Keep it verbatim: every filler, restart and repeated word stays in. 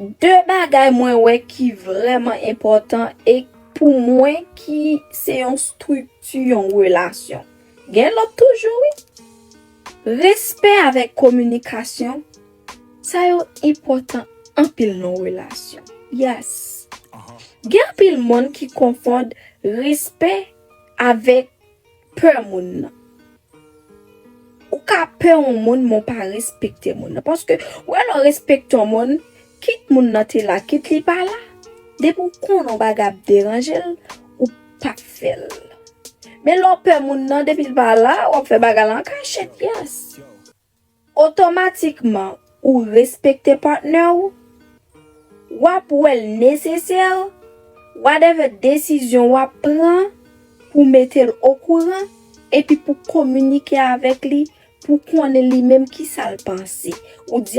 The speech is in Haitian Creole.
De bagay mwen wè ki vrèman enpòtan e pou mwen ki se yon estrikti yon relasyon. Gen lòt toujou, wi. Respè avèk kominikasyon, sa yo enpòtan anpil nan relasyon. Yes. Gen anpil moun ki konfonn respè avèk pè moun nan. Ou ka pè yon moun, men w pa respekte moun nan. Paske, ou wè, lè w respekte yon moun, kit moun nan te la, kit li pa la, depi w konnen yon bagay ap deranje l, ou p ap fè l. Men lè w pè moun nan, depi l pa la, w ap fè bagay la an kachèt, yes. Otomatikman, ou respekte patnè w, w ap wè l nesesè, whatever desizyon w ap pran pou mete l okouran, epi pou kominike avèk li, pou konnen li menm kisa l panse. Ou di a